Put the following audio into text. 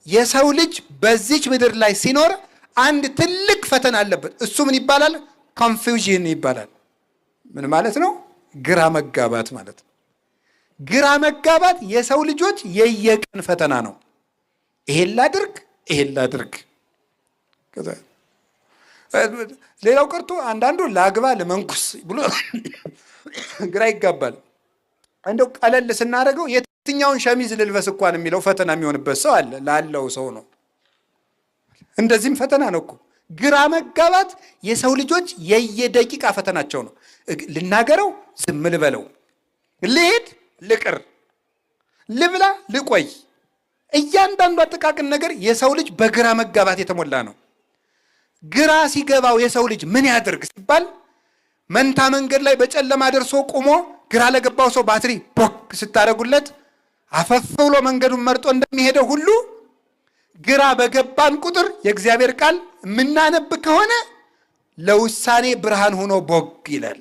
የሰው ልጅ በዚች ምድር ላይ ሲኖር አንድ ትልቅ ፈተና አለበት። እሱ ምን ይባላል? Confusion ይባላል። ምን ማለት ነው? ግራ መጋባት ማለት ነው። ግራ መጋባት የሰው ልጆች የየቀን ፈተና ነው። ይሄን ላድርግ፣ ይሄን ላድርግ። ሌላው ቀርቶ አንዳንዱ ላግባ ልመንኩስ ብሎ ግራ ይጋባል። እንደው ቀለል ስናደርገው የትኛውን ሸሚዝ ልልበስ እንኳን የሚለው ፈተና የሚሆንበት ሰው አለ። ላለው ሰው ነው። እንደዚህም ፈተና ነው እኮ። ግራ መጋባት የሰው ልጆች የየደቂቃ ፈተናቸው ነው። ልናገረው፣ ዝም ልበለው፣ ልሄድ፣ ልቅር፣ ልብላ፣ ልቆይ፣ እያንዳንዷ ጥቃቅን ነገር የሰው ልጅ በግራ መጋባት የተሞላ ነው። ግራ ሲገባው የሰው ልጅ ምን ያድርግ ሲባል፣ መንታ መንገድ ላይ በጨለማ ደርሶ ቆሞ ግራ ለገባው ሰው ባትሪ ቦግ ስታደርጉለት አፈፍ ብሎ መንገዱን መርጦ እንደሚሄደው ሁሉ፣ ግራ በገባን ቁጥር የእግዚአብሔር ቃል የምናነብ ከሆነ ለውሳኔ ብርሃን ሆኖ ቦግ ይላል።